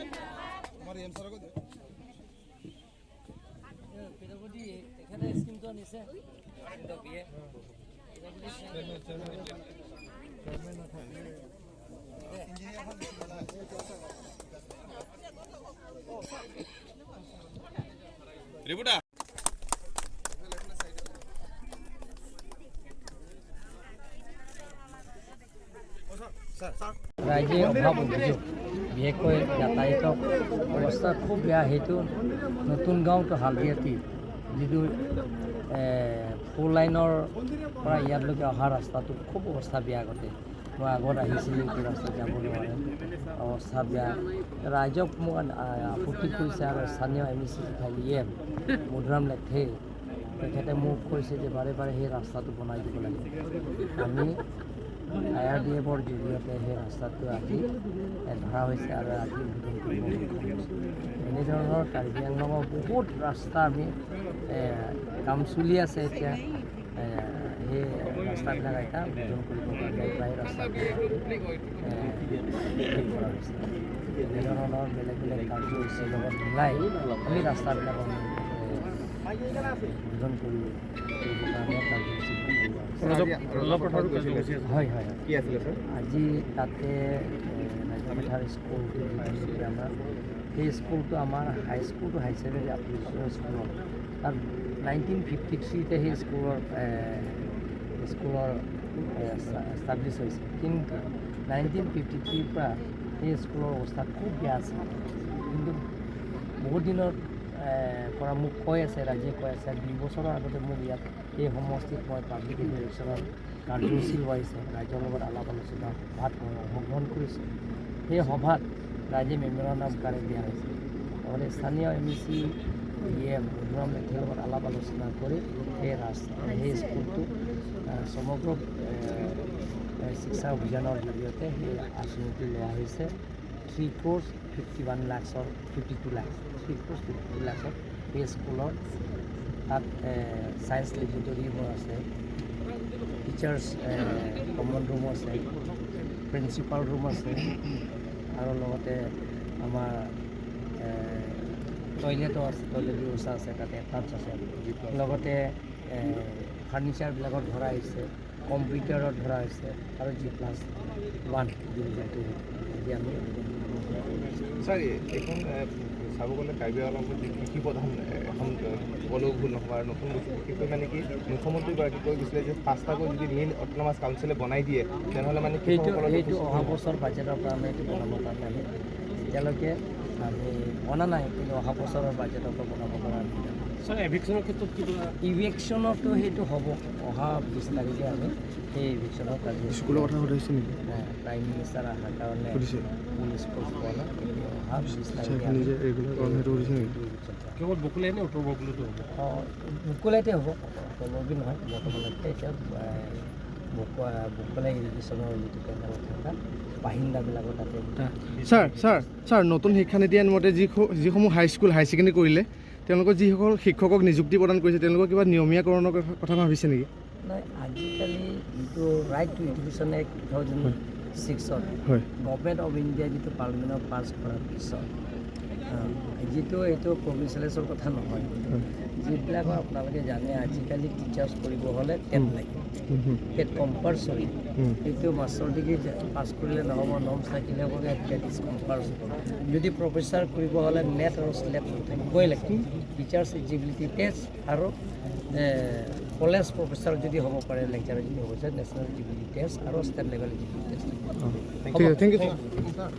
আমাৰ এম ছাৰকো দিয়ক। পিডব্লিউডি তেখেতে স্কিমটো আনিছে বিয়ে। ৰিপুটা। ৰাইজে অভাৱ অভিযোগ, বিশেষকৈ যাতায়াতৰ অৱস্থা খুব বেয়া। সেইটো নতুন গাঁও টু হালদিয়াটি যিটো ফ'ৰ লাইনৰ পৰা ইয়ালৈকে অহা ৰাস্তাটো খুব অৱস্থা বেয়া। আগতে মই আগত আহিছিলোঁ, এইটো ৰাস্তাত যাব নোৱাৰে, অৱস্থা বেয়া। ৰাইজক মোক আপত্তি কৰিছে আৰু স্থানীয় এম ই চি তথা ই এম মধুৰাম লেথে, তেখেতে মোক কৈছে যে বাৰে বাৰে সেই ৰাস্তাটো বনাই দিব লাগে। আমি I R D এফৰ জৰিয়তে সেই ৰাস্তাটো আজি ধৰা হৈছে আৰু আজি উদ্বোধন কৰিব সক্ষম হৈছোঁ। এনেধৰণৰ কাৰ্বি আংলঙৰ বহুত ৰাস্তা আমি কাম চলি আছে এতিয়া। সেই ৰাস্তাবিলাক এতিয়া উদ্বোধন কৰিবৰ কাৰণে প্ৰায় ৰাস্তাবিলাক ঠিক কৰা হৈছে। এনেধৰণৰ বেলেগ বেলেগ কাৰ্যসূচীৰ লগত মিলাই আমি ৰাস্তাবিলাকৰ উদ্বোধন কৰিবৰ কাৰণে কাৰ্যসূচী কৰোৱা হৈছে। হয়। কি আছিলে ছাৰ? আজি তাতে ৰাজপথাৰ স্কুলটো যিটো নেকি আমাৰ সেই স্কুলটো, আমাৰ হাইস্কুলটো, হাই ছেকেণ্ডেৰী আপ্লিকেশ্যন স্কুলত তাত 1953তে সেই স্কুলৰ এষ্টাব্লিছ হৈছে। কিন্তু 1953ৰ পৰা সেই স্কুলৰ অৱস্থা খুব বেয়া আছিল। কিন্তু বহুত দিনৰ পৰা মোক কৈ আছে, ৰাইজে কৈ আছে। 2 বছৰৰ আগতে মোক ইয়াত এই সমষ্টিত মই পাব্লিক ইলেকশ্যনৰ কাৰ্যসূচী লোৱাইছে। ৰাইজৰ লগত আলাপ আলোচনা সভাত মই অংশগ্ৰহণ কৰিছোঁ। সেই সভাত ৰাইজে মেম'ৰেণ্ডাম কাৰ্ড দিয়া হৈছে। লগতে স্থানীয় M E C E M Madhuram লেথেৰ লগত আলাপ আলোচনা কৰি সেই ৰাস্তা, সেই স্কুলটো সমগ্ৰ শিক্ষা অভিযানৰ জৰিয়তে সেই আঁচনিটো লোৱা হৈছে। 3 ক্ৰ'ৰ্ছ 51 লাখছৰ, 52 লাখ, 3 ক্ৰ'ৰ্ছ 52 লাখত সেই স্কুলৰ তাত ছায়েন্স লেবৰেটৰীবোৰ আছে, টিচাৰ্ছ কমন ৰুমো আছে, প্ৰিন্সিপাল ৰুম আছে আৰু লগতে আমাৰ টয়লেটো আছে, টয়লেট ব্যৱস্থা আছে, তাতে এটাচ আছে। লগতে ফাৰ্নিচাৰবিলাকত ধৰা হৈছে, কম্পিউটাৰত ধৰা হৈছে আৰু জি+1 বিল্ডিংটো আজি আমি ছাৰ, এইখন চাব গ'লে কাৰ্বি আংলঙত যি কৃষি প্ৰধান এখন ক'লেও ভুল নহ'ব। আৰু নতুন বস্তু বিশেষকৈ মানে কি মুখ্যমন্ত্ৰীগৰাকী কৈ গৈছিলে যে পাঁচটাকৈ যদি মেইন অট'নমাছ কাউন্সিলে বনাই দিয়ে, তেনেহ'লে মানে সেইটো কৃষকসকলৰ সেইটো যথেষ্ট অহা বছৰ বাজেটৰ পৰা আমি এইটো বনাবৰ কাৰণে আমি এতিয়ালৈকে আমি বনা নাই, কিন্তু অহা বছৰৰ বাজেটৰ পৰা বনাব পৰা আমি ছাৰ, এভিকশ্যনৰ ক্ষেত্ৰত কিবা? ইভিকশ্যনতো সেইটো হ'ব। অহা 20 তাৰিখে আমি সেই ইভিকশ্যনৰ কাৰ্যসূচী স্কুলৰ কথা সুধিছে নেকি? প্ৰাইম মিনিষ্টাৰ অহাৰ কাৰণে সুধিছে? ফুল স্কোপ পোৱা নাই, কিন্তু অহা 20 তাৰিখে আমি নিজে ৰেগুলাৰ কৰণ সেইটো সুধিছে নেকি? eviction কৰা। কেৱল বকুলাই নে উত্তৰ বকুলতো হ'ব? অঁ, বকুলাইতে হ'ব, তলবি নহয়। বৰ্তমানলৈকে এতিয়া বকুলাই ইৰিগেশ্যনৰ যিটো কেনেলত থকা বাসিন্দাবিলাকৰ তাতে। ছাৰ, ছাৰ, ছাৰ, নতুন শিক্ষানীতি আইন মতে যিসমূহ হাইস্কুল, হাই ছেকেণ্ডেৰী কৰিলে তেওঁলোকৰ যিসকল শিক্ষকক নিযুক্তি প্ৰদান কৰিছে, তেওঁলোকৰ কিবা নিয়মীয়াকৰণৰ কথা ভাবিছে নেকি? নাই, আজিকালি যিটো ৰাইট টু এডুকেশ্যন এক্ট 2006ত গভমেণ্ট অফ ইণ্ডিয়া যিটো পাৰ্লিমেণ্টত পাছ কৰাৰ পিছত যিটো এইটো প্ৰভিঞ্চিয়েলাইজৰ কথা নহয়। যিবিলাকৰ আপোনালোকে জানে, আজিকালি টিচাৰ্ছ কৰিব হ'লে টেট লাগে, টেট কম্পালচৰি। এইটো মাষ্টাৰ ডিগ্ৰী পাছ কৰিলে নহ'ব, নৰ্মছ থাকিলে হ'ব, টেট is compulsory. যদি প্ৰফেচাৰ কৰিব হ'লে নেট আৰু শ্লেট থাকিবই লাগে, টিচাৰ্ছ এলিজিবিলিটি টেষ্ট। আৰু কলেজ প্ৰফেচাৰ যদি হ'ব পাৰে, লেকচাৰ যদি হ'ব পাৰে, নেশ্যনেল এলিজিবিলিটি টেষ্ট আৰু ষ্টেট লেভেল এলিজিবিলিটি টেষ্ট। ঠিক আছে, thank U sir.